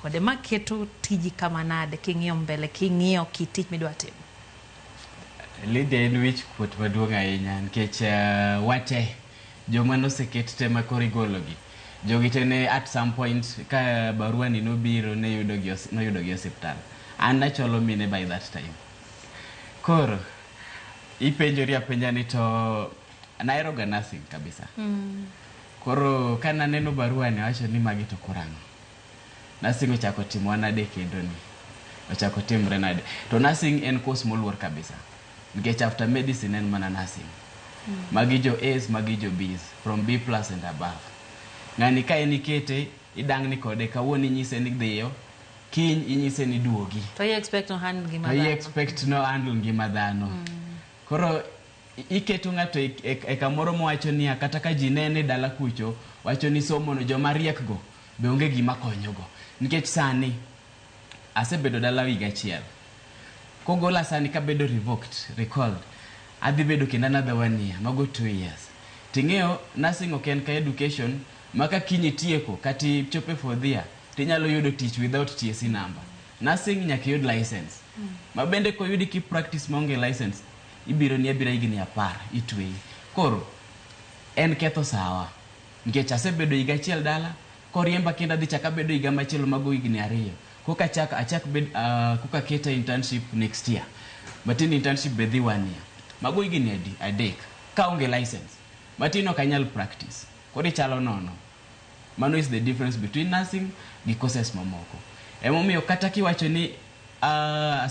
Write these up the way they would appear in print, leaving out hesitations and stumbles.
kode. Ma keto tiji kama nade king'iyo mbele, king'iyo kit tich midwa timo? Lydia, en wich kuot maduong' ahinya nikech wate joma noseket te ma koro igologi, jogi te ne at some point ka barua ni nobiro ne yudogi noyudogi e osiptal. An nacholo mine by that time. Koro ipenjori apenja ni to nahero ga nursing kabisa. Koro ka naneno barua ni awacho ni magi to koro ang'o? Nursing ochako timowa nade kendo ni? Ochako timre nade? To nursing en course moluor kabisa. Nikech after medicine en mana nursing. Magi jo A's, magi jo B's, from B plus and above. Ng'ani ka en ikete, idang'ni kode, kawuono inyise ni dhiyo, kiny inyise ni duogi. To i expect no handle ngima To i dhano. expect no handle ngima dhano. Koro iketo ng'ato e kamoro mowacho niya, kata ka ji nene dala kucho, wacho ni somo no joma riek go be onge gima konyogo. Nikech sani asebedo dala higa achiel. Kogola sani kabedo revoked, recalled, adhi bedo kendo another one year, mago 2 years. Ting'eyo nursing ok en ka education ma ka kiny itieko kata ichopo e fourth year tinyalo yudo tich without TSC number. Nursing nyaka iyud license. Ma bende koyudi ki practice maonge license, ibiro ni abira higni 10 itweyi. Koro en ketho sawa. Nikech asebedo higa achiel dala, koriemba kendo adhi chak abedo higa machielo mago higni 2. Koka achak bed koka keta internship next year. Matiende internship be dhi one year. Mago higni adi? 3. Kaonge license. Matin ok anyal practice. Koro ichalo nono. Mano is the difference between nursing gi courses mamoko. Emomiyo kata kiwacho ni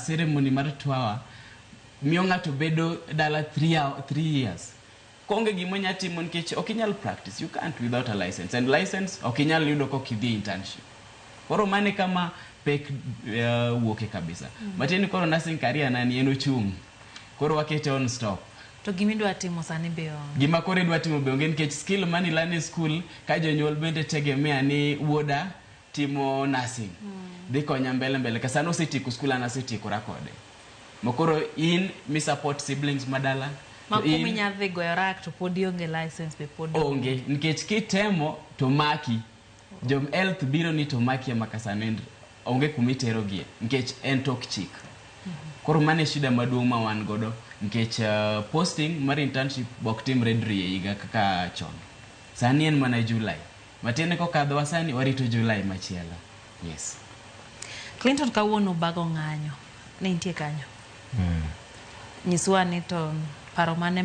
ceremony mar twawa miyo ng'ato bedo dala 3 years. Konge gima onya timo nikech ok inyal practice. You can't without a license. And license ok inyal yudo kok idhi internship. Koro mane kama pek wuoke kabisa. Matiende ni koro nursing career na ni en ochung'. Koro wakete on stop. To gimidwa timo sani be onge. Gima koro idwa timo be onge nikech skill mani learn e school ka jonyuol bende tegemea ni wuoda timo nursing. Dhi konya mbele mbele ka sani osetieko school, an asetiekora kode. Makoro in mi support siblings madala. Ma to kuma in inya dhi goyo rak to pod ionge license be pod onge nikech kitemo to maki. Jom health biro ni to maki ema ka sani onge kuma iterogie nikech en tok chik. Koro mano e shida maduong' ma wan godo nikech posting mar internship bok timre dri e higa kaka chon. Sani en mana July. Matiende kokadhowa sani warito July machielo. Yes. Clinton, kawuono bago ng'anyo ne nitie kanyo. Nyiswa ni to paro mane